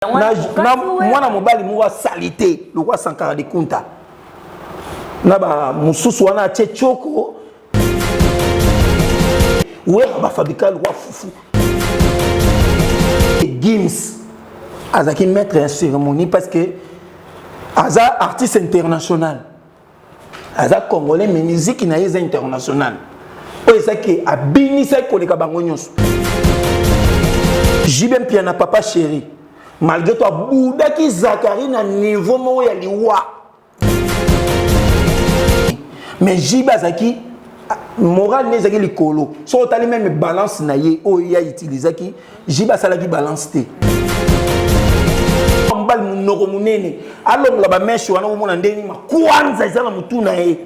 Na mwana mobali moko asali te lokola Sankara de Kunta na ba mosusu wana atie choko Wera bafabrika lokola fufu. Gims azalaki maître ya cérémonie parce que aza artiste international, aza congolais mais musique na ye eza international. Oyo ezaki abinisaki koleka bango nyonso. JB Mpiana, papa chéri, malgré to abudaki Zakari na niveau moko ya liwa, mais JB azalaki moral ne ezalaki likolo. Soki otali même balance na ye oyo ye autilisaki, JB asalaki balance te. Mobali monoko monene, alongola bamèches wana, omona ndenge makwanza eza na motu na ye.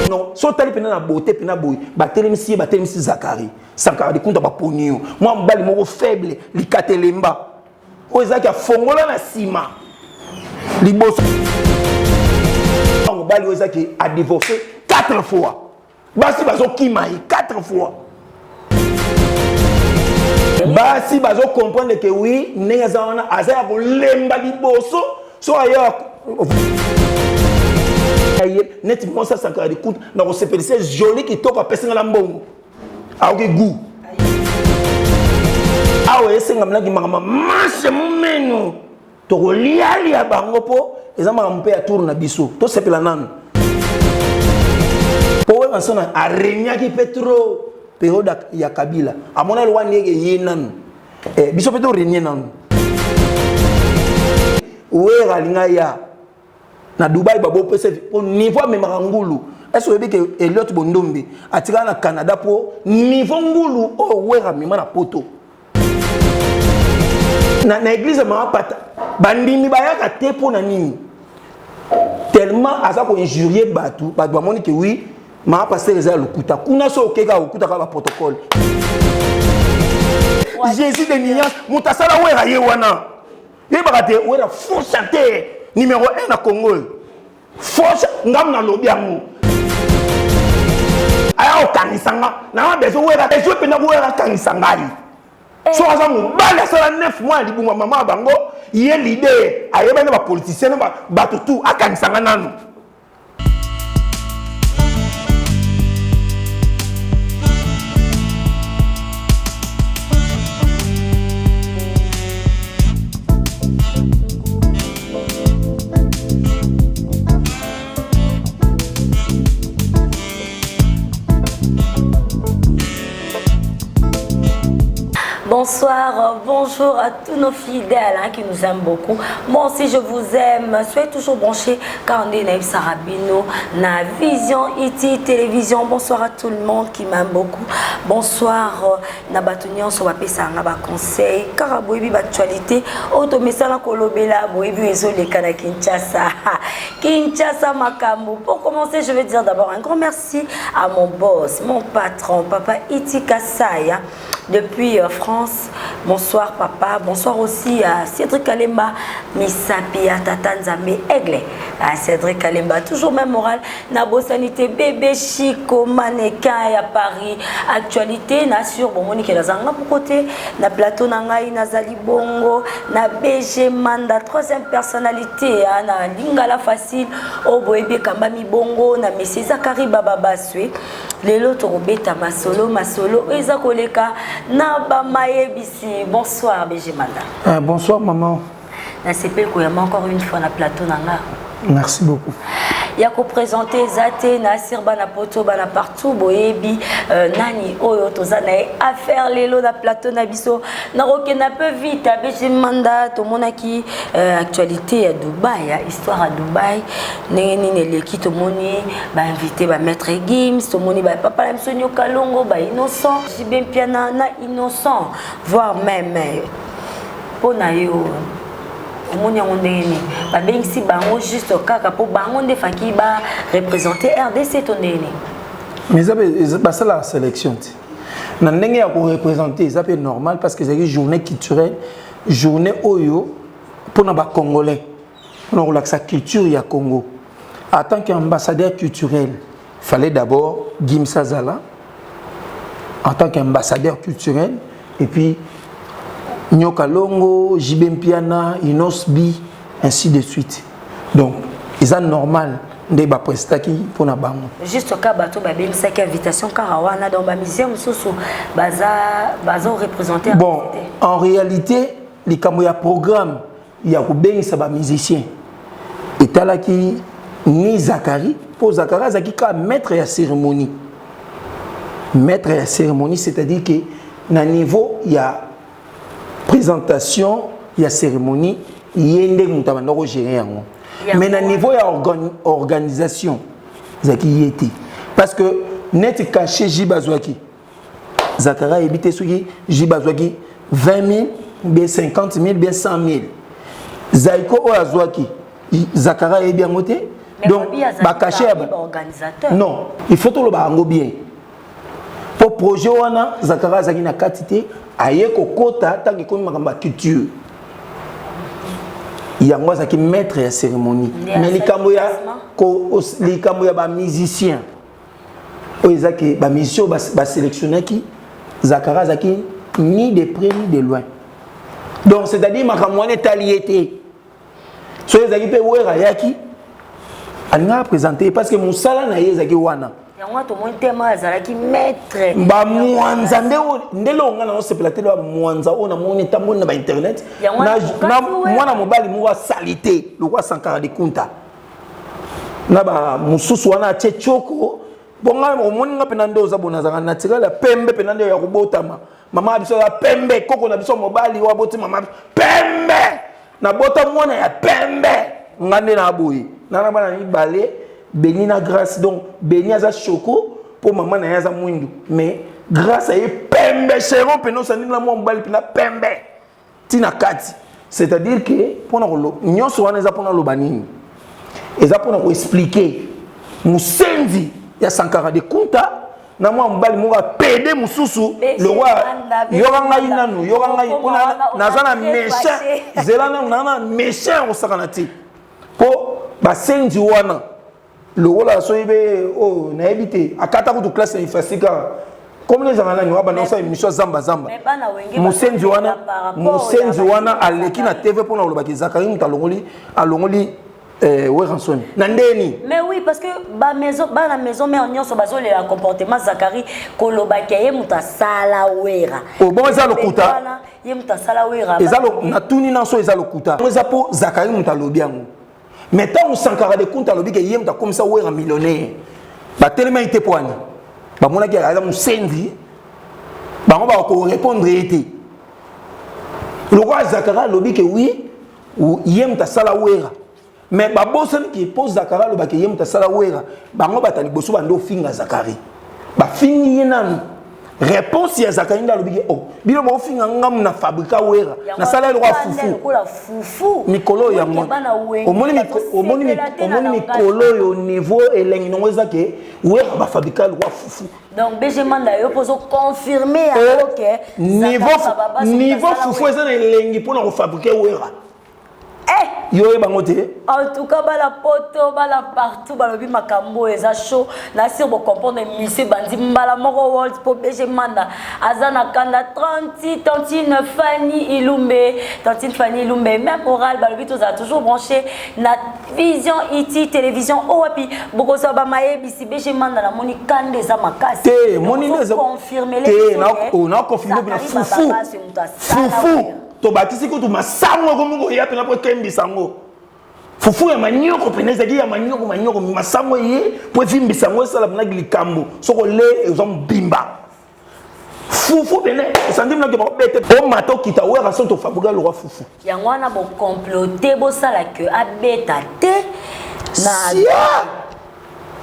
Non, so otali mpena na beauté mpena boye, batelemisi ye, batelemisi Zakari Sankara Dikunda, baponi yo mwa mobali moko faible, likatelemba oyo ezalaki afongola na nsima liboso. Mobali oyo ezalaki adivorce 4 fois, basi bazokima ye 4 fois, basi bazocomprendre ke oui, ndenge aza wana aza ya kolemba liboso. So aya ye neti mwasi asankaka likuta na kosepelisa, joli kitoko, apesinga na mbongo, aoki gu awa esengamelaki makambo mashe momeno tokolialia bango mpo eza makambo mpe ya tour na biso. Tosepela nanu mpo Werrason aregnaki mpe trop période ya Kabila, amona eloko ndenge ye nanu biso mpe torenie nanu. Wera alinga ya na Dubai, babopesa mpo niveau amemaka ngulu. Est-ce oyebi ke Eliot Bondombe atikala na Canada mpo niveau ngulu oyo Wera amema na Poto na église ya Mama Pata, bandimi bayaka te. Mpo na nini? Tellement aza koinjurie bato, bato bamoni ke oui, mama pasteur eza ya lokuta. Kuna so okeka okutaka baprotocole. Jésus de nuance, moto asala Wera ye wana, yebaka te Wera faux chanteur numéro 1 na Congo oyo. Faux, ngamu nalobi yango, aya kokangisa nga nanga besoin Wera ezwi mpenza. Wera akangisa ngai so aza mobali, asala 9 mois ya libunga mama ya bango, ye leader ayebani na bapoliticien na bato tu, akangisa nga nanu. Bonsoir, bonjour à tous nos fidèles, hein, qui nous aiment beaucoup. Moi aussi, je vous aime. Soyez toujours branchés car on est Naïf Sarabino, na Vision IT Télévision. Bonsoir à tout le monde qui m'aime beaucoup. Bonsoir, na bato nyonso bapesaka nga baconseil kaka boyebi baactualité oyo tomesana kolobela, boyebi ezoleka na Kinshasa. Kinshasa makambo. Pour commencer, je vais dire d'abord un grand merci à mon boss, mon patron, papa Iti Kasaya, depuis France. Bonsoir papa, bonsoir aussi à Cédric Kalemba, Misapi ya Tata Nzambe Aigle. À Cédric Kalemba, toujours même moral, na bosanité bébé Chico mannequin ya Paris. Actualité na sur bomoni ke nazanga pour côté na plateau na ngai nazali bongo na BG Manda, troisième personnalité na Lingala facile o boyebi kambami bongo na Monsieur Zakari Baba Baswe. Lelo tokobeta masolo, masolo oyo eza koleka na bamayebisi. Bonsoir BG Manda. Bonsoir maman. Nasepeli koyamba encore une fois na plateau na nga. Merci beaucoup. Ya koprésente eza te na asir bana Poto, bana partout, boyebi nani oyo toza na ye affaire lelo na plateau na biso. Nakokende un peu vite. BG Manda, tomonaki actualité ya Dubai, ya histoire ya Dubai ndenge nini eleki. Tomoni bainvité, bamaître Gims, tomoni bapapa na biso Nyoka Longo, bainnocent JB Mpiana na Innocent, voire même. Mpo na yo, omoni yango ndenge nini? Babengisi bango juste kaka mpo bango nde faki bareprésente RDC to ndenge nini? Mais eza basalaka sélection te na ndenge ya koreprésente. Eza mpe normal parce que ezalaki journée culturelle, journée oyo mpona bacongolais, mpona kolakisa culture ya Congo. En tant qu'ambassadeur culturel, fallait d'abord Gims azala en tant qu'ambassadeur culturel et puis Nyoka Longo, JB Mpiana, Inos B, ainsi de suite. Donc eza normal nde baprestaki mpona bango. Juste ka bato babengisaki invitation kaka wana, donc bamusicien mosusu baza bazoreprésente. Bon, en réalité, likambo ya programme ya kobengisa bamusicien etalaki ni Zakari, mpo Zakari azalaki kaka maître ya cérémonie. Maître ya cérémonie, c'est-à-dire que na niveau ya présentation ya cérémonie, ye nde moto abanda kogérer yango, mais na niveau ya organisation, ezalaki ye te, parce que neti cachet JB azwaki, Zakari ayebi te soki JB azwaki 20 000, bien 50 000, bien 100 000. Zaiko oyo azwaki, Zakari ayebi yango te. Donc bacachet ya, non, il faut toloba yango bien, mpo projet wana Zakari azalaki na kati te. Aye kokota ntango ekomi makambo ya culture. Yango azalaki maître ya cérémonie, mais likambo ya bamusicien oyo ezaki, bamusicien oyo basélectionnaki, Zakari azalaki ni de près ni de loin. Donc c'est-à-dire makambo wana etali ye te. Soki ezalaki mpe Wera ayaki, alingaka présente, parce que mosala na ye ezalaki wana. Yango tomoni tema azalaki maître. Bamwanza nde ndele oyo nga na osepela te. Bamwanza oyo namoni etamboli na bainternet, mwana mobali moko asali te lokwa Sankara de Kunta na bamosusu wana atie tioko. Mpo ngai omoni nga mpena nde oza bona, azalaka naturel ya pembe mpena nde ya kobotama. Mama na biso aza pembe, koko na biso mobali oyo aboti mama pembe, nabota mwana ya pembe. Nga nde na boye nana bana mibale, Beni na Grâce. Donc Beni aza choco mpo mama na ye aza mwindu, mais Grâce aye pembe cheron mpena osandi na mwa mobali mpena pembe ntina kati. C'est-à-dire que mpona nyonso wana eza mpona loba nini? Eza mpona koexpliquer mosenzi ya Sankara de Kunta na mwa mobali moko apede mosusu lokwa. Yoka ngai nanu, yoka ngai, mpona naza na méchant. Zela nanu, naza na méchant ya kosakana te, mpo basenzi wana lokola soki mpe oyo nayebi te, akata kutu classe na ifasi kaka komona ezalaka nani wa banda kosala émission ya zamba zamba. Mosenzi wana, mosenzi wana aleki na TV mpona kolobaki Zakari moto alongoli Werrason na ndeni. Mais oui, parce que bamaison, bana Maison Mère nyonso bazolela comportement Zakari, kolobaki ye moto asala Wera. Oh, bon, eza lokuta. Ye moto asala Wera. Eza natuni nanso, eza lokuta. Eza mpo Zakari moto alobi yango, mais ntango Sankara de Kunta alobi ke ye moto akomisa Wera millionnaire, batelemaki te. Mpo wani bamonaki aza mosenzi, bango bakorépondre ye te. Lokola Zakari alobi ke oui, ye moto asala Wera, mais babosani ke mpo Zakari alobaki ye moto asala Wera, bango bato liboso bande ofinga Zakari, bafingi ye nanu. Réponse ya Zakari nde alobi ke oh, bino bofinga ngamu na fabrika Wera, nasala eloko ya fufu. Mikolo oyo yango omoni, mikolo oyo niveau elengi nango eza ke Wera bafabrika eloko ya fufu. Donc BG Manda, yo pozo confirmer yango ke Niveau fufu eza na elengi mpona kofabrike Wera. Yo oyebango te. En tout cas, bala poto, bala partout, balobi makambo eza chaud. Na sur bocomprendre émission bandi mbala moko world, po BG Manda aza na kanda. 30 tantine Fanny Ilumbe, tantine Fanny Ilumbe, même moral, balobi tozala toujours branché na Vision IT Télévision owapi bokozwa bamayebisi. BG Manda, namoni kanda eza makasi. Te, moni nde eza confirme. Te, na confirme mpena fufu fufu, tobakisi kutu masango ekomi koya mpena mpo ekembisa yango. Fufu ya manioko mpena ezalaki ya manioko, manioko masango eye mpo evimbisa yango, esala mpenaki likambo. Soki ole eza mobimba fufu pene, esandi mnaki bakobete omata okita. Wera so tofabrika lokwa fufu. Yango wana bocomplote, bosala ke abeta te na sia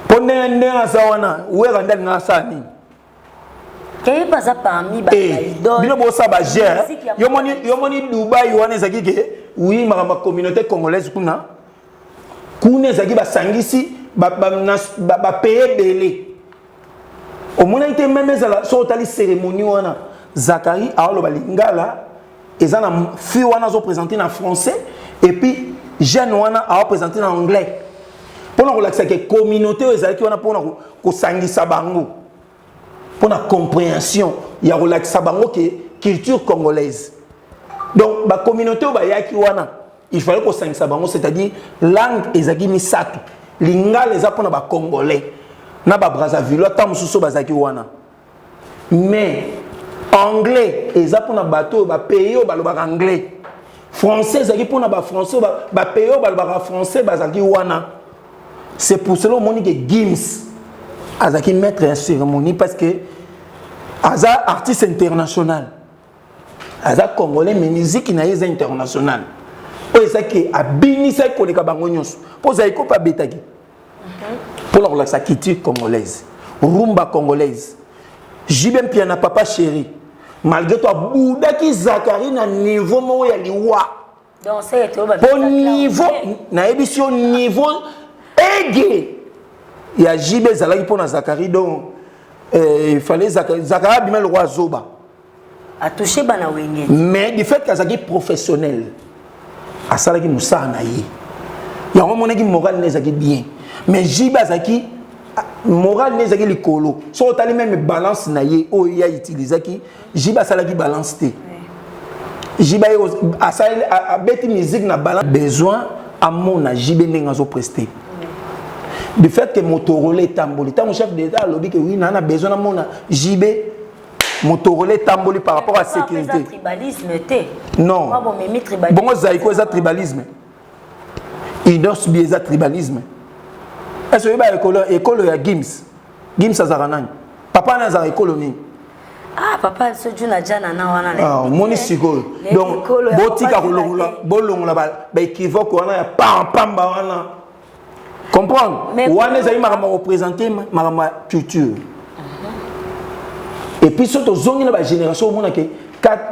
mpo ndenge ndenge aza wana. Wera nde alinga asala nini? Keye baza parmi baidole. Bino bosala bagere. Yo moni Dubai wana ezalaki ke oui, makambo ya communauté congolaise kuna kuna ezalaki, basangisi bapaye ebele. Omonaki te? Même ezala soki otali cérémonie wana, Zakari aoloba lingala, eza na fille wana azoprésente na français, et puis jeune wana aoprésente na anglais, mpona kolakisa ke communauté oyo ezalaki wana mpona kosangisa bango, mpona compréhension ya kolakisa bango ke culture congolaise. Donc bacommunauté oyo bayaki wana, il fallait kosangisa bango, c'est-à-dire langue ezalaki misato. Lingala eza mpona bacongolais na babrazzavillois, ntango mosusu oyo bazalaki wana, mais anglais eza mpona bato oyo bapays oyo balobaka anglais. Français ezalaki mpona bafrançais, oyo bapays oyo balobaka français bazalaki wana. C'est pour cela omoni ke Gims azalaki maître ya cérémonie, parce que aza artiste international. Aza congolais, mais musique na ye eza international. Oyo ezaki abinisaki koleka bango nyonso, mpo ozali ko mpe abetaki mpona kolakisa culture congolaise, rumba congolaise. JB Mpiana, papa chéri, malgré to abudaki Zakari na niveau moko ya liwa. Donc c'est to ba mpo niveau nayebisi yo, niveau ege ya JB ezalaki mpo na Zakari. Donc il fallait Zakari abima lokwa azoba. A touché bana Wenge. Mais du fait qu'azalaki professionnel, asalaki mosala na ye, yango omonaki moral ne ezalaki bien. Mais JB azalaki, moral ne ezalaki likolo. Soki otali même balance na ye oyo ye autilisaki, JB asalaki balance te. JB asali, abeti musique na balance. Besoin amona JB ndenge azoprester, du fait que Motorola etamboli. Ntango chef d'état alobi ke oui, naa na besoin namona JB, Motorola etamboli par rapport à sécurité. Tribalisme te? Non. Bomemi tribalisme. Bongo Zaiko eza tribalisme, Innoss'B eza tribalisme. Est ce oyeba ekolo, ekolo ya Gims? Gims azalaka nani? Papa wana azalaka ekolo nini? Ah, papa soju na jana na wana. Ah, omoni sikoyo. Donc botika kolongola, bolongola baéquivoque wana ya pampamba wana. Comprendre wana ezali makambo ya koprésenter, makambo ya culture. Et puis so tozongi na bagénération, omonake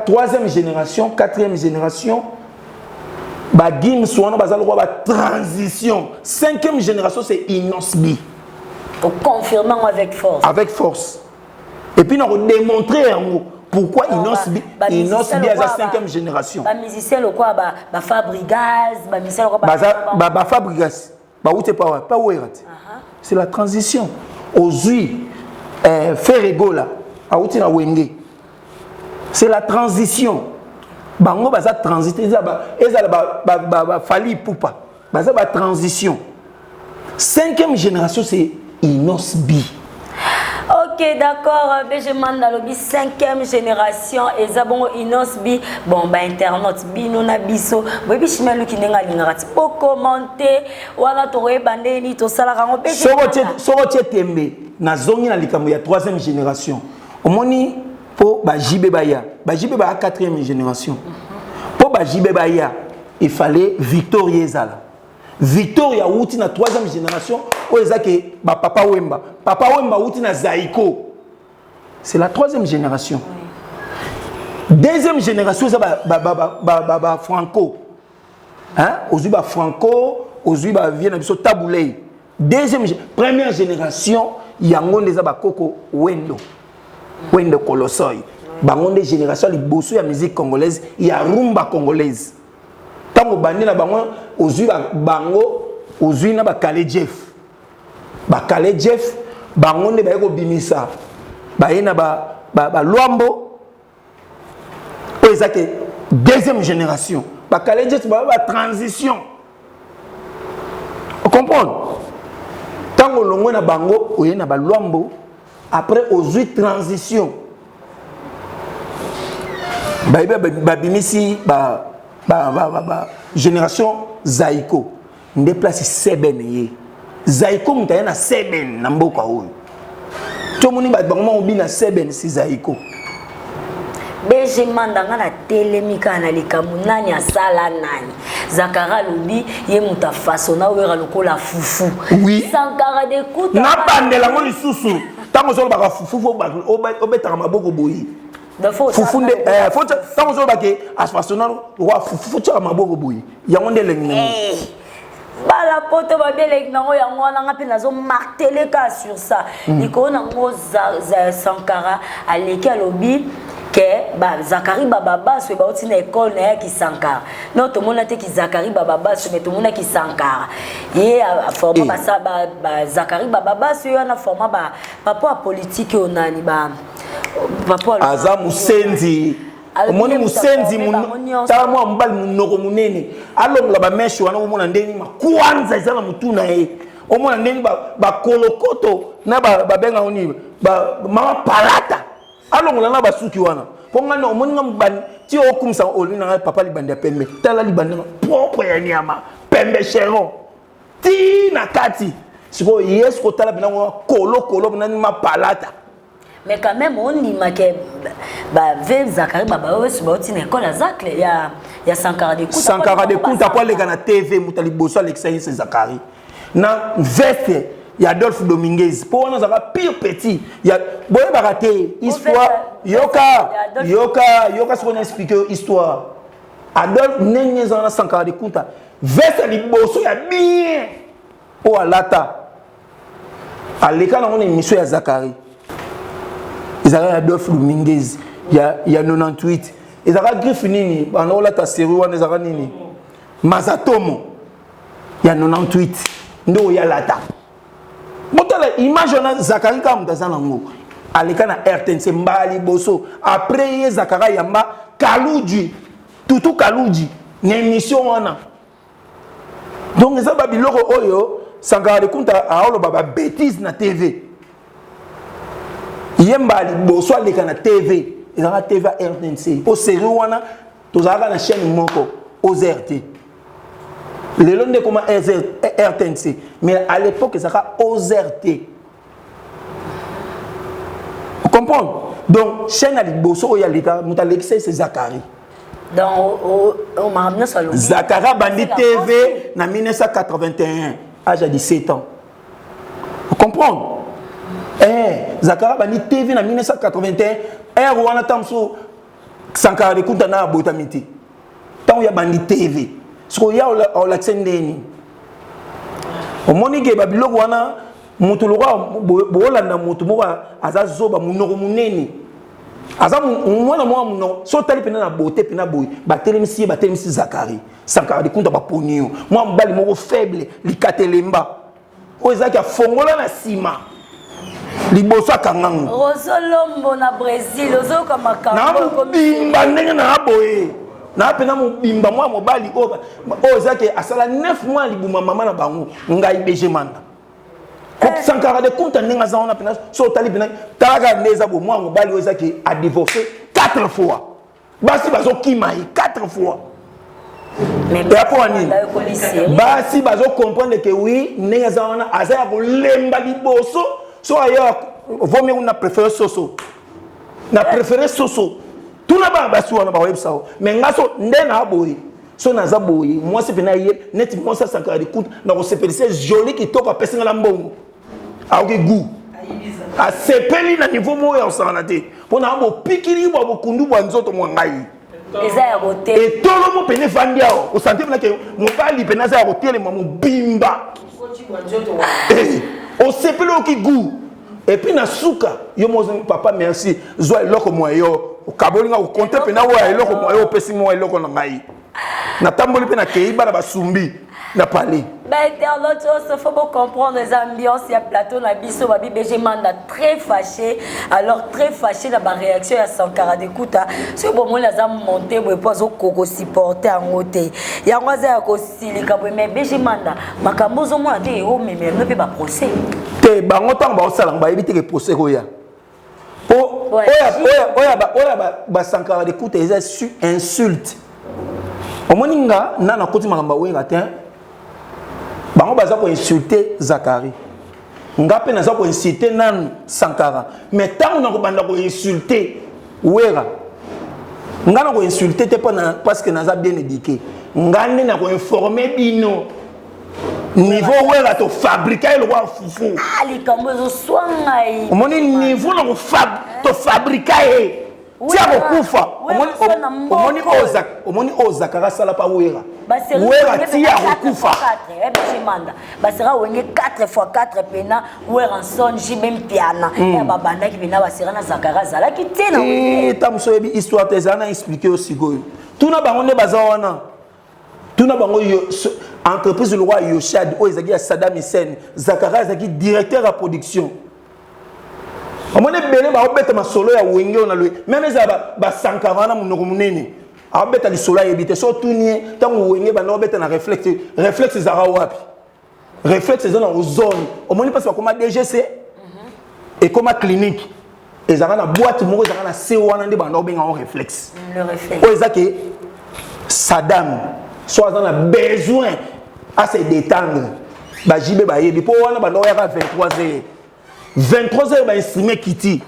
troisième génération, quatrième génération, bagims wana baza lokwa batransition. Cinquième génération, c'est Innoss'B. Oconfirme yango avec force. Avec force. Et puis na kodémontrer yango pourquoi Innoss'B, Innoss'B aza cinquième génération. Bamusicien lokwa bafabrigas, bamusicien lokwa Bafabrigas bauti pa pa Wera te, c'est la transition. Ozwi Ferre Gola, auti na Wenge, c'est la transition. Bango baza transit. Ezala baFally Ipupa, baza batransition. Cinquième génération, c'est Innoss'B. Ok, d'accord. BG Manda alobi cinquième génération eza bongo Innoss'B. Bon, bainternaute, bino na biso boyebi chimia luki ndenge alingaka ti bocommenter wana, tokoyeba ndeni tosalaka yango. Soko tie tembe, nazongi na likambo ya troisième génération. Omoni, mpo baJB baya, baJB baya quatrième génération. Mpo baJB baya, il fallait Victoria ezala. Victoria awuti na troisième génération oyo eza ke bapapa Wemba. Papa Wemba awuti na Zaiko, c'est la troisième génération. Deuxième génération eza bafranco, ozwi bafranco, ozwi bavie na biso Tabu Ley. Deuxième, première génération, yango nde eza bakoko Wendo, Wendo Kolosoy. Bango nde génération ya liboso ya musique congolaise, ya rumba congolaise. Ntango bandi na bango, ozwi bango, ozwi na bakale Jeff. Bakale Jeff, bango nde baye kobimisa, baye na balwambo oyo eza ke deuxième génération. Bakale Jeff baya batransition. Ocomprendre, ntango olongwe na bango, oye na balwambo. Après ozwi transition, bayebi babimisi ba génération Zaiko. Nde place seben ye Zaiko, moto aye na seben na mboka oyo, tomoni bato bango moko bina seben si Zaiko. BG Manda, nga natelemi kaka na likambo nani asala nani. Zakara alobi ye moto afasona Wera lokola fufu. Oui. Sankara de Nabandela yango lisusu. Ntango ozolobaka fufu, fo obetaka maboko boye. Fufu nde ntango ozolobake afasona lokola fufu, fo tiaka maboko boye. Yango nde elengi nango. Bala poto babi elengi nango yango wana. Nga mpe nazomarteler kaka sur ça. Likolo nango, Sankara aleki alobi ke Zakari Bababaso bauti na ekole na ye Kisankara. Non, tomona te Kizakari Bababaso, mais tomonaki Sankara ye aforma Zakari Bababaso. Ye wana forma papa ya politike oyo nani, papa Aza mosenzi. Omoni musenzi, tala mwa mobali monoko monene, alongola bameshe wana, omona ndenge makwanza eza na motu na ye, omona ndenge bakolokoto na babenga nini, mama palata, alongola na basuki wana. Mpo ngai omoni nga ti okumisa olobi na ngai papa libandi ya pembe. Tala libandi nanga propre ya nyama pembe cheron ti na kati. Sikoyo yesu kotala mpena ngo kolokolo mpena mapalata. Mais quand même ondima ke bave Zakari babaoyo bauti na école ya Zacle ya Sankara de Kunta. Sankara de Kunta, po aleka na TV, moto ya liboso alekisa ye se Zakari na veste ya Adolphe Dominguez, mpo wana azalaka pire petit ya boyebaka te histoire. Yoka, yoka, yoka, sikoyo na explique yo histoire. Adolphe ndenge eza wana, Sankara de Kunta, veste ya liboso ya bien oyo alata, aleka nango na émission ya Zakari, ezalaka ya Adolphe Dominguez ya 98. Ezalaka griffe nini banda olata série wana, ezalaka nini, Mazatomo ya 98 nde oyo alata. Botala image wana, Zakari kaka moto aza nango, aleka na RTNC mbala liboso. Après ye, Zakari yamba Kaluji, Tutu Kaluji na émission wana. Donc eza babiloko oyo Sankara de Kunta aoloba babêtise na TV. Ye mbala liboso aleka na TV, ezalaka TV ya RTNC, mpo série wana tozalaka na chaîne moko OZRT. Lelo nde ekoma RTNC, mais à l'époque ezalaka OZRT, comprendre? Donc chaîne ya liboso oyo aleka, moto alekisa ye se Zakari. Donc makambo nyonso alobi. Zakari abandi TV na 1981, âge ya 17 ans, comprendre? Zakari abandi TV na 1981, ere wana ntango mosusu Sankara de Kunta na abotami te. Ntango ya bandi TV, sikoyo ya olakisa ndeni, omoni ke babiloko wana, moto lokwa boolanda moto moko aza zoba, monoko monene, aza mwana mwa monoko. So otali mpena na bote mpena boye, batelemisi ye, batelemisi Zakari Sankara de Kunta, baponi yo mwa mobali moko faible, likatelemba oyo ezalaki afongola na nsima, liboso akangango. Rosolombo na Brésil, ozoyoka makambo. Na mobimba ndenge na boye, na mpena mobimba mwa mobali oyo ezalaki asala 9 mois libuma mama na bango. Ngai BG Manda, Sankara de Kunta ndenge aza wana mpena, so otali mpena, talaka nde eza bo mwa mobali oyo ezalaki adivorce 4 fois, basi bazokima ye 4 fois. Eya mpo nini? Basi bazocomprendre ke oui, ndenge aza wana, aza ya kolemba liboso. So aya vomi na préféré soso, na préféré soso. Tuna bana basi wana, bakoyebisa o. Mais nga so nde na boye, so naza boye, mwasi mpena ye neti mwasi asankaka likuta na kosepelisa, joli kitoko, apesi nga na mbongo, aoki goût, asepeli na niveau moko ya kosangana te, mpo na bopikili bwa bokundu bwa nzoto mwa ngai. Eza ya kote. Etolomo pene efandi awa, osante mpena ke mobali pene aza ya kotelema mobimba, osepeli, oyoki goût. Et puis na suka yo mo, papa merci, zwa eloko mwa yo, okaboli nga kokonte mpena oyo eloko mwa yo, opesi mwa eloko na ngai, natamboli mpe nakei, bana basumbi na palais. Bainternaute nyonso, faut bocomprendre eza ambiance ya plateau na biso. Babi BG Manda très fâché, alors très fâché na baréaction ya Sankara de Kuta. Soki bomoni aza monte boye, mpo azokoko supporte yango te, yango aza ya kosilika boye. Mais BG Manda, makambo ozomona te, omemela bino mpe baprocès. Te, bango ntango baosala yango, bayebi te ke procès koya, po oyo basankara de Kuta eza su insulte. Omoni nga na nakoti makambo awenga te. Bango baza koinsulte Zakari, nga mpe naza koinsulte nanu Sankara. Mais ntango nakobanda koinsulte Wera, nga na koinsulte te parce que naza bien éduqué. Nga nde na koinforme bino niveau Wera tofabrika ye lokola fufu. Likambo ezoswa ngai. Omoni niveau na tofabrika ye ti akokufa. Omoni oyo Zakari asala pa Wera, Wera ti akokufa. Basera Wenge 4 fois 4 pena Werrason, JB Mpiana ya babandaki pena basera na Zakari azalaki te na Wenge. Ta mosu oyebi histoire te, ezala na explique yo sikoyo. Tuna bango nde baza wana, tuna bango entreprise lokwa Yoshad oyo ezalaki ya Saddam Hussein. Zakari azalaki directeur ya production. Omoni ebele baobeta masolo ya Wenge oyo na loye, meme ezala basankara wana monoko monene aobeta lisolo ayebi te. So otuni ye ntango Wenge banda obeta na Réflexe, Réflexe ezalaka wapi? Réflexe eza na Ozone. Omoni mpasi bakoma DGC, ekoma clinique, ezalaka na boîte moko ezalaka na se wana nde banda obenga yango Réflexe. Oyo eza ke Sadam so aza na besoin ase détendre, bajibe bayebi mpo wana banda oyaka 23 heures, 23 heures, bainstrument kiti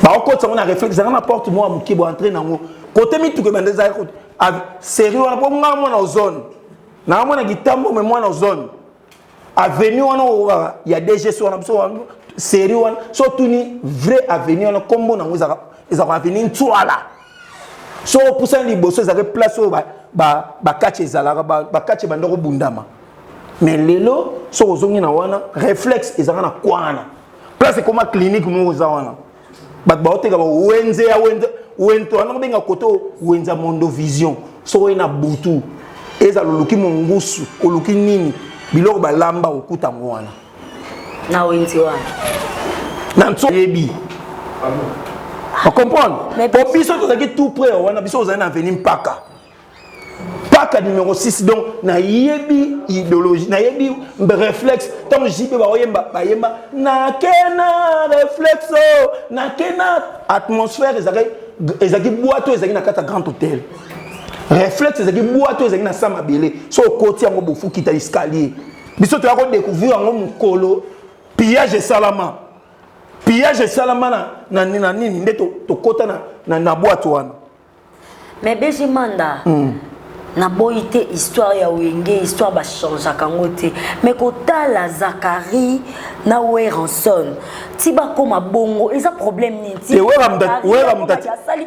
baokotisa yango na Réflexe. Ezalaka na porte moko ya moke boentre nango kote mituka ebanda ezalaka série wana. Mpo nga mwana Ozone, naamona kitambo me mwana Ozone, avenue wana oyo ya DGC wana, biso série wana, so otuni vrai avenue wana, nkombo nango ezalaka avenue Ntswala. So opusani liboso, ezalaki place oyo bakati ezalaka, bakati ebanda kobundama. Mais lelo soki ozongi na wana, Réflexe ezalaka na kwana place ekoma clinique moko eza wana, bato baoteka bawenze ya wenze, wenze wana kobenga kote wenze ya Mondovision. Soki oye na butu, ezala oluki mongusu, oluki nini, biloko balamba, okuta yango wana. Na wenze wana. Na nso yebi ocomprendre, po biso tozalaki tout près wana. Biso ozali na avenue Mpaka, Mpaka numéro 6. Donc nayebi idéologie, nayebi Réflexe. Ntango JB baoyemba, bayemba nake na Réflexe, nake na atmosphère. Ezalaki boîte oyo ezalaki na kati ya Grand Hôtel. Réflexe ezalaki boîte oyo ezalaki na sa mabele. So okoti yango, bofukita escalier. Biso toya kodécouvrir yango mokolo pillage esalama. Pillage esalama na nini nde tokɔta na boîte wana. Mais BG Manda, naboyi te histoire ya Wenge, histoire bachangeaka yango te. Mais kotala Zakari na Werrason ti bakóma bongo, eza problème nini? Te, Wera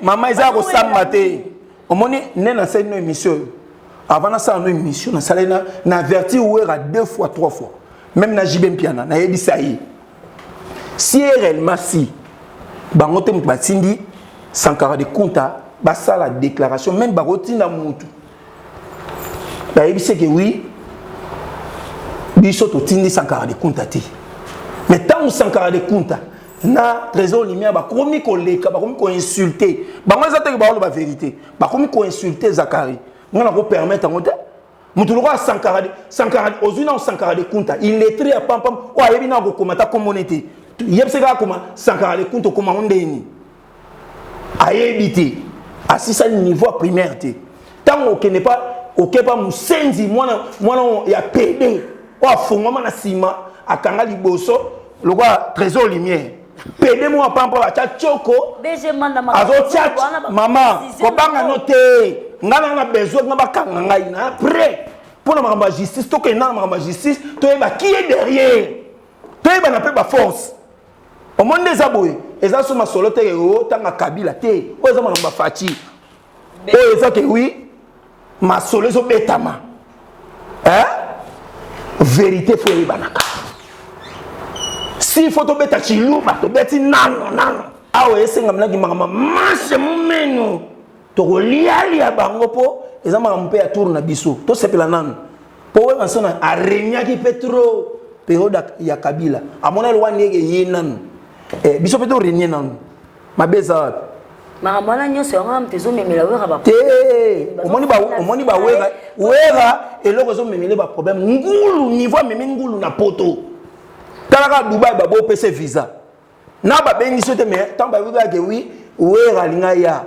mama eza ya kosamba te. Omoni nde nasali no émission oyo, avant nasala no émission, nasali na avertir Wera deux fois, trois fois, même na JB Mpiana. Nayebisa ye, si réellement, si bango te moto batindi Sankara de Kunta basala déclaration, même bakotinda mutu, bayebisi ke oui, biso totindi Sankara de Kunta te. Mais ntango Sankara de Kunta na Trésor Lumière bakomi koleka, bakomi koinsulte bango, eza teke baoloba vérité, bakomi koinsulte Zakari, nga na kopermettre yango te. Moto lokola Sankara, Sankara ozwi na Sankara de Kunta, illettré ya pampam oyo ayebi na kokoma ta komone te, yebisi kaka koma Sankara de Kunta, okoma ngo ndeni? Ayebi te, asisali niveau ya primaire te. Ntango okende pa okepa mosenzi, mwana mwana ya pd oyo afungwama na nsima, akanga liboso lokola Trésor Lumière, pd moko apampa batya tioko, azotia. Mama, kobanga no te. Ngai nanga na besoin nga bakanga ngai na prêt mpo na makambo ya justice. Tokenda na makambo ya justice, toyeba qui est derrière, toyebana mpe baforce. Omoni nde eza boye, eza so masolo te otanga Kabila te. Oyo eza makambo ya Fatshi, oyo eza ke oui, masolo ezobetama, vérité faut eyebanaka. Si faut tobeta chiluba, tobeti nano nano awa. Esengamelaki makambo mashe momeno, tokolialia bango mpo eza makambo mpe ya tour na biso. Tosepela nano mpo oyeba so na aregnaki mpe trop période ya Kabila, amona eloko ndenge ye nanu. Biso mpe torenie nanu, mabe eza wapi? Makambo wana nyonso yango wana moto ezomemela Wera. Te, omoni bawera, Wera eloko ezomemele baproblème, ngulu niveau amemi ngulu na poto. Talaka Dubai, babopesa visa na babengisi yo te. Mais ntango bayebi kaka oui, Wera alinga ya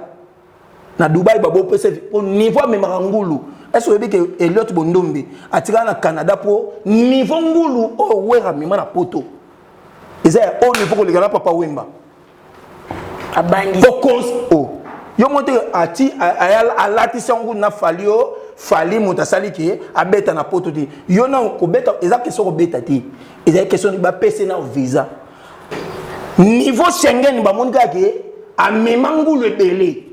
na Dubai, babopesa po niveau amemaka ngulu. Est-ce oyebi ke Eliot Bondombe atikala na Canada mpo niveau ngulu oyo Wera amema na poto eza ya haut niveau koleka na Papa Wemba? Abangi. Po cons o yo mo te ati alatisi yango na Fally. O Fally moto asali ke abeta na poto te. Yo na kobeta eza question kobeta te, ezali question bapese na visa niveau Schengen. Bamoni kaka ke amema ngulu ebele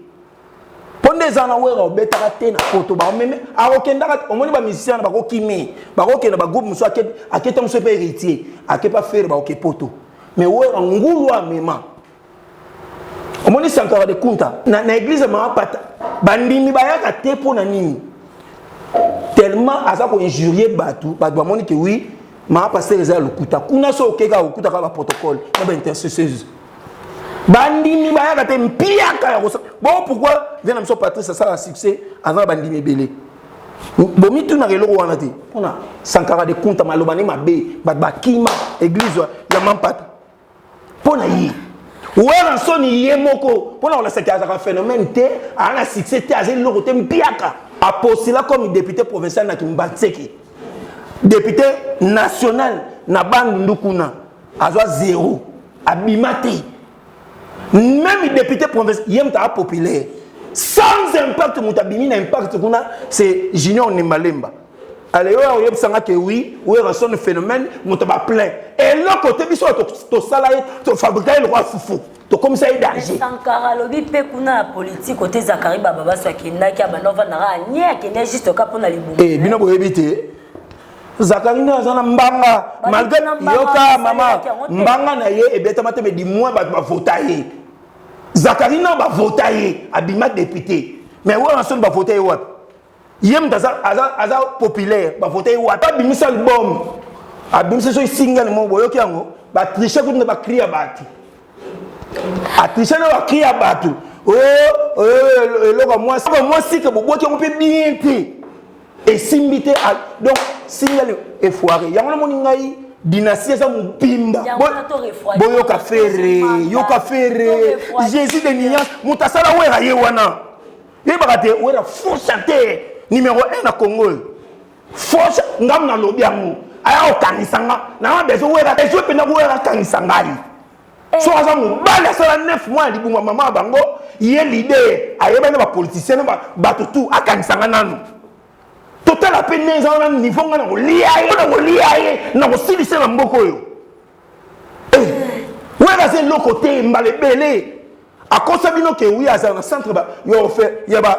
mpo nde eza na Wera obetaka te na poto, baomeme akokendaka. Omoni bamusicien wana bakokime, bakokenda bagroupe mosusu, aketa mosusu mpe Héritier akepa Ferre, bakoke poto. Mais Wera ngulu amema, omoni Sankara de Kunta na église ya Mama Pata, bandimi bayaka te. Mpo na nini? Tellement aza koinjurie bato, bato bamoni ke oui. Mama pasteur eza ya lokuta. Kuna so okeka okutaka ba protocole na ba intercesseuse. Bandimi bayaka te mpiaka ya kosa. Bon pourquoi vient na biso Patrice asala succès aza na bandimi ebele. Bomitunaka eloko wana te. Mpona Sankara de Kunta maloba ne mabe bato bakima église ya Mampata. Mpo na ye Werrason ye moko mpo na kolakisa azalaka phénomène te, aza na succès te, aza eloko te, mpiaka. Apostula comme député provincial na Kimbanseke, député national na Bandundu kuna azwa zéro, abima te. Même député provincial ye moto aza populaire sans impact, moto abimi na impact kuna c'est Junior Nembalemba. Ale oyo oyebisanga ke oui, Werrason phénomène, moto baplein eloko te. Biso tosala ye, tofabrika ye lokola fufu, tokomisa ye danger. Sankara alobi mpe kuna na politike ote Zakari Bababaso akendaki, abanda ovandaka anye, akende juste ka mpona libumu. Bino boyebi te, Zakari nde aza na mbanga malgré yoka mama mbanga na ye ebetama te, mais du moins bato bavota ye. Zakari na bavota ye, abima député, mais Werrason bavota ye wapi? Ye moto aza populaire, bavote ye wapi? Abimisa album, abimisa so esingani moko, boyoki yango, batriche kutu na bacri ya bato, atriche na bacri ya bato. Eloko mwasi ke bobwaki yango mpe bien te, esimbi te. Donc single efoire yango. Namoni ngai dynastie eza mobimba. Boyoka Ferre, yoka Ferre, Jésus de nuance, moto asala Wera ye wana. Yebaka te, Wera faux chanteur numéro 1 na Congo, faux. Ngamu nalobi yango, aya kokangisa nga nanga besoin Wera ezwi mpenza. Wera akangisa ngai so aza mobali, asala 9 mois ya libunga mama ya bango, ye leader ayebani na bapoliticien na bato tu, akangisa nga nanu, totala mpe ndenge eza wana niveau. Nga na kolia ye, na kolia ye, na kosilisa na mboka oyo. Wera aza eloko te. Mbala ebele akosa bino ke wi azala na centre ya ba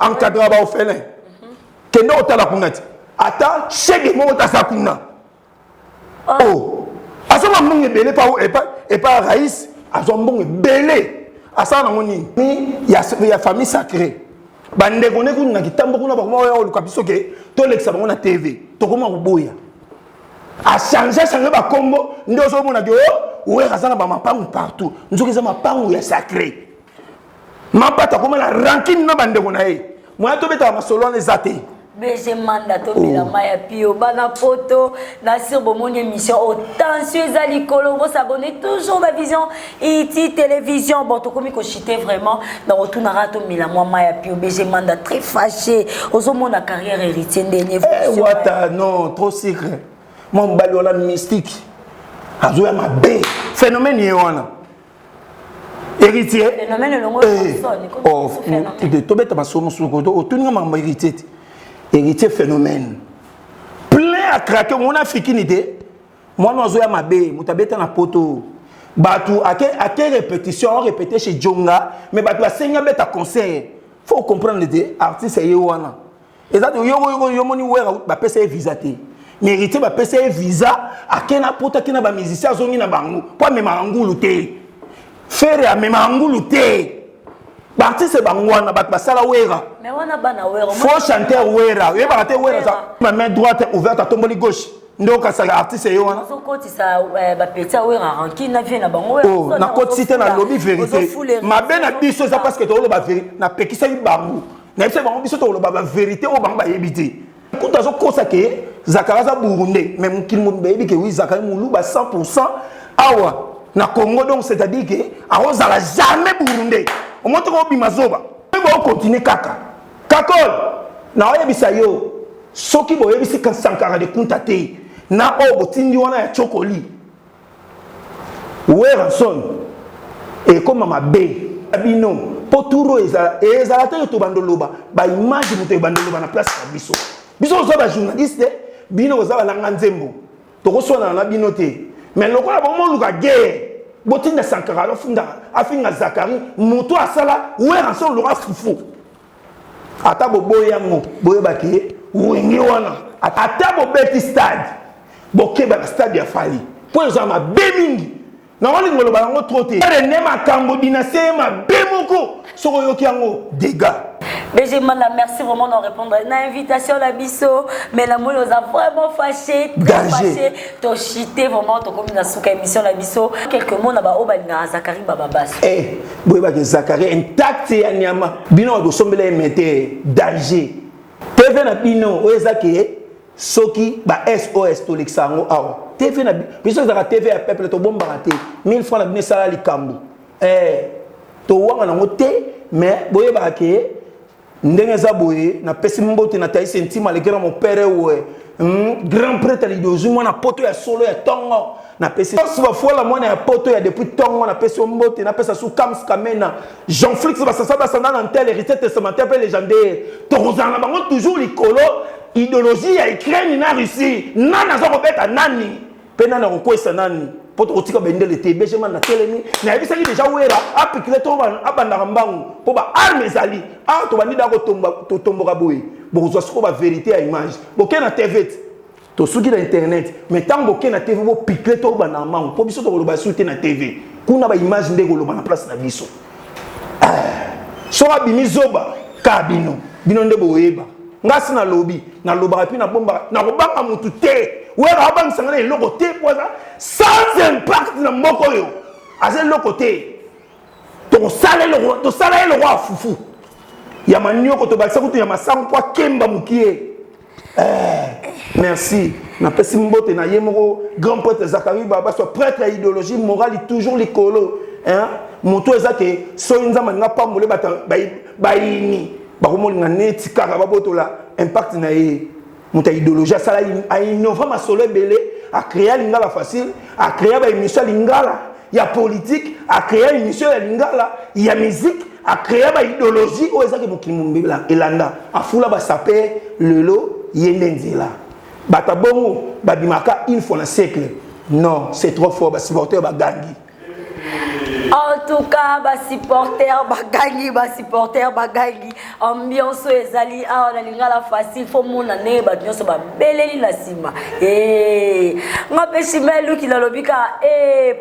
encadre baorphelin. Kende otala kuna ti ata chege moko taza kuna. Oh, azwaka mbongo ebele epa Raïs, azwa mbongo ebele, asala nango nini? Ya famille sacré, bandeko ne kuna na kitambo kuna bakoma oya oluka biso ke tolekisa bango na TV, tokoma koboya. Achange change bakombo nde ozomona ke o Wera aza na bamapangu partout, nzoki eza mapangu ya sacré. Mapata akoma na rancune na bandeko na ye, moya tobetaka masolo wana eza te. BG Manda, tobela mai ya pio bana poto na sur. Bomoni émission oyo, tension eza likolo. Bosabonner toujours na Vision Iti Télévision. Bon, tokomi kochite vraiment na kotunaka, tomela mwa mai ya pio. BG Manda très fâché, ozomona carrière Héritier ndenge Eh, wata non, trop sucre. Mwa mobali wana mystique azoya mabe, phénomène ye wana Héritier. Phénomène elongo. Oh, tobeta masolo mosusu, otuninga makambo Héritier te. Héritier phénomène plein à craquer, omona fikini te, mwana azoya mabe, moto abeta na poto. Bato ake répétition, arépété chez Jonga, mais bato basengi abeta concert. Faut comprendre te, artiste ye wana eza te. Yo moni Wera bapesa ye visa te, mais Héritier bapesa ye visa, ake na poto, ake na bamusicien, azongi na bango mpo amemaka ngulu te. Ferre amemaka ngulu te. Baartiste bango wana, bato basala Wera. Mais wana bana Wera. Faux chanteur Wera, oyebaka te, Wera aza ma main droite ouverte, atomboli gauche nde okasaka. Artiste ye wana. Ozokotisa bapeti ya Wera rancune na vie na bango. Oh, nakotisi te, nalobi vérité. Mabe na biso eza parce que toloba vérité. Napekisaki bango, nayebisaki bango, biso toloba bavérité oyo bango bayebi te. Kutu azokosa ke Zakari aza Burundais, mais mokili mobi bayebi ke oui, Zakari moluba 100 awa na Congo. Donc c'est à dire ke akozala jamais Burundais. Omoi toko obima zoba mpe bokontinue kaka kakol. Naoyebisa yo, soki boyebisi Sankara de Kunta te na oyo botindi wana ya Chokoli, Werrason ekóma mabe bino mpo tour oyo ezala te. Tobanda oloba baimage, moto ebanda oloba na place na biso. Biso oza bajournaliste, bino boza balanga nzembo, tokoswanana na bino te. Mais lokola bomoluka guerre, botinda Sankara alofunda afinga Zakari, moto asala Werrason loka fufu. Ata boboyi yango, boyebaki Wenge wana, ata bobeti stade, bokeba na stade ya Fally mpo eza mabe mingi. Naolinga oloba yango trop te, ne makambo dynastie ye mabe moko, soki oyoki yango dégâts. BG Manda, merci vraiment d'en répondre na invitation na biso. Mais la moule oza vraiment fâché, très fâché. To chité vraiment to komi na suka émission na biso. Quelques mots na ba oyo balingaka Zakari Bababas. Eh, boyebaka Zakari intact ya nyama. Bino bosombela ye mete danger. TV na bino oyo eza ke soki ba SOS tolekisa yango awa. TV na biso ezalaka TV ya peuple, tobombaka te. 1000 francs na bino esala likambo. Eh, towanga nango te, mais boyebaka ke ndenge eza boye. Napesi mbote na Taisi Ntima, le grand mon père we, grand prêtre l'idéologie, mwana poto ya solo ya ntongo. Napesi bafola mwana ya poto ya depuis ntongo, napesi yo mbote. Napesa su Kams Kamena, Jean Flix Basasa, basanda na ntel héritier testamentaire mpe légendaire. Tokozala na bango toujours likolo. Idéologie ya Ukraine na Russie, nani aza kobeta nani mpe nani akokwesa nani, mpo tokotika bendele te. BG na telemi, nayebisaki déjà Wera apikile to abandaka mbangu mpo baarme ezali awa. Tobandi da totomboka boye, bokozwa sikoyo bavérité ya image. Boke na TV te, tosuki na internet, mais ntango boke na TV, bopikile to obandaka mbangu, mpo biso tokoloba su te na TV kuna, baimage nde koloba na place na biso. Soki abimi zoba ka bino, bino nde boyeba. Nga si nalobi, nalobaka mpe nabombaka, nakobanga motu te. Wera abangisanga na eloko te, po aza sans impact na mboka oyo, aza eloko te. Tokosala eloko, tosala eloko ya fufu ya manioko, tobakisa kutu ya masango mpo akemba mokie. Merci, napesi mbote na ye moko grand prêtre Zakari Babaso, prêtre ya idéologie morale, toujours likolo. Moto eza ke soki Nzambe alinga pambole bato, bayini bakomolinga neti kaka babotola impact na ye. Moto ya idéologie asala, ainova masolo ebele, acréa Lingala Facile, acréa baémission ya lingala ya politique, acréa émission ya lingala ya musique, acréa baidéologie oyo ezaki mokili mobimba elanda. Afula basape lelo, ye nde nzela. Bato bongo babimaka une fois na siècle. Non, c'est trop fort, basupporter bagangi. En tout cas, basupporter bagangi, basupporter bagangi. Ambiance oyo ezali awa na Lingala Facile, fo mona ndenge bato nyonso babeleli na nsima. Nga mpe nsima eluki, nalobi kaka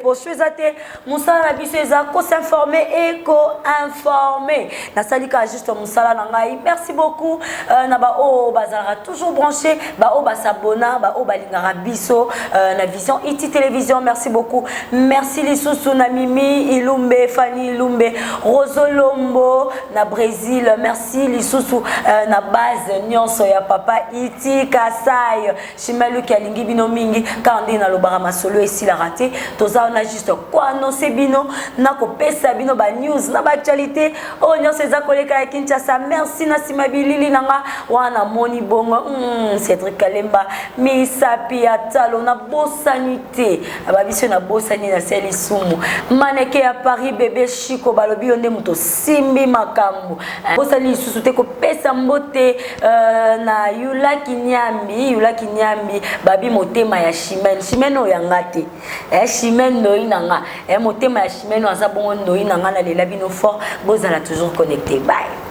poso eza te. Mosala na biso eza kosinforme e koinforme. Nasali kaka juste mosala na ngai. Merci beaucoup na baoyo bazalaka toujours branché, baoyo basabona, baoyo balingaka biso na Vision Iti Télévision. Merci beaucoup. Merci lisusu na Mimi Ilumbe, Fani Ilumbe, Rosolombo na Brésil. Merci lisusu na base nyonso ya papa Iti Kasai. Shimaluki alingi bino mingi. Kaka ndenge nalobaka, masolo esilaka te. Toza wana juste koannonce bino na kopesa bino banews na baactualité oyo nyonso eza koleka ya Kinshasa. Merci na nsima bilili na nga wana namoni bongo Cédrik Kalemba, misapi ya talo. Nabosani te babiso, nabosani na se lisumu maneke ya Paris, bebe Chiko, balobi yo nde moto osimbi makambo. Bosani lisusu te kopesa mbote na Yulaki Nyambi, Yulaki Nyambi, babi motema ya Chimene. Chimene oyo yanga te, Chimene ndoi na nga, motema ya Chimene oyo aza bongo ndoi na nga. Nalela bino fort, bozala toujours connecté. Bye.